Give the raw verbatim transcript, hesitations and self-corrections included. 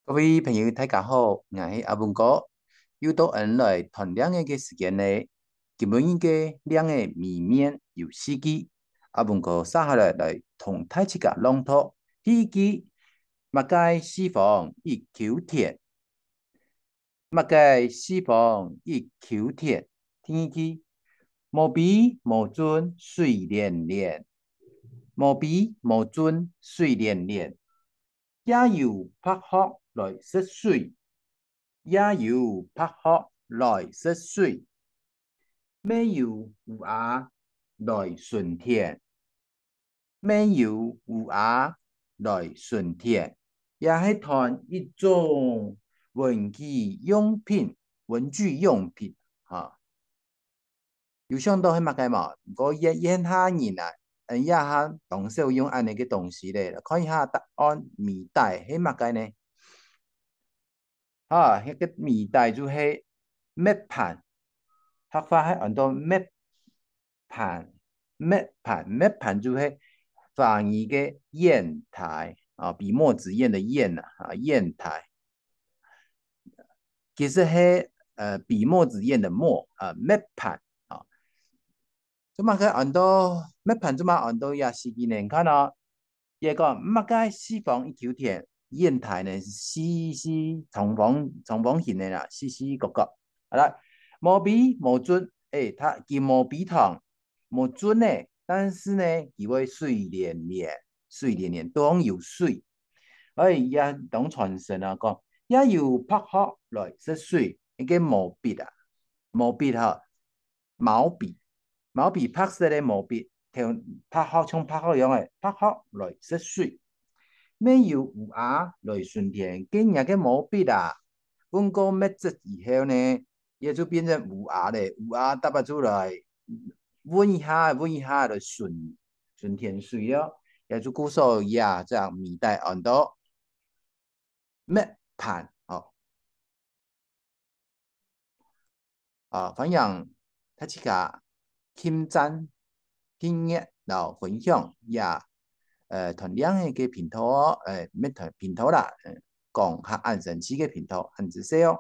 各位朋友，大家好，𠊎係阿文哥。又到𫣆來揣令仔个時間咧。今晡日个令仔謎面有四句，阿文哥接下來來同大自家朗讀。第一句，麼个四方一坵田？麼个四方一坵田？第二句，無悲無顫水連連，無悲無顫水連連。 也有白鶴來食水，也有白鶴來食水，乜有烏鴉來巡田，乜有烏鴉來巡田，也係揣一種文具用品，文具用品，哈。 有想到係麼个無？毋過現，現下人啊，嗯，這下當少用恁仔个東西咧。看一下答案，謎底係麼个呢？哈，該个謎底就係墨盤，客話係安到墨盤，墨盤，墨盤就係華語个硯台啊，筆墨紙硯个硯啊，啊，硯台。 其實係，呃，筆墨紙硯个墨，啊，墨盤，啊。做麼个安到，墨盤做麼个安到這四句呢？你看哦，佢講麼个四方一坵田，硯台呢，四，四長方，長方形个啦，四四角角。好啦，無悲無顫，欸，佢，佢無悲痛， 無顫呢，但是呢，佢會水連連，水連連，當有水。所以也當傳神啊，講，也有白鶴來食水，該个毛筆啊，毛筆哈，毛筆，毛筆，白色个毛筆，像白鶴，像白鶴樣个，白鶴來食水。乜有烏鴉來巡田，該若个毛筆啊，問過墨汁以後呢， 也就變成烏鴉咧，烏鴉逐擺就來問一下，問一下來巡，巡田水哦。也就故所這隻謎底安到墨盤哦。啊，歡迎大自家撳讚、訂閱，然後分享這，呃，揣令仔个頻道哦，呃，毋係揣頻道啦，呃，講客恁生趣个頻道，恁仔細哦。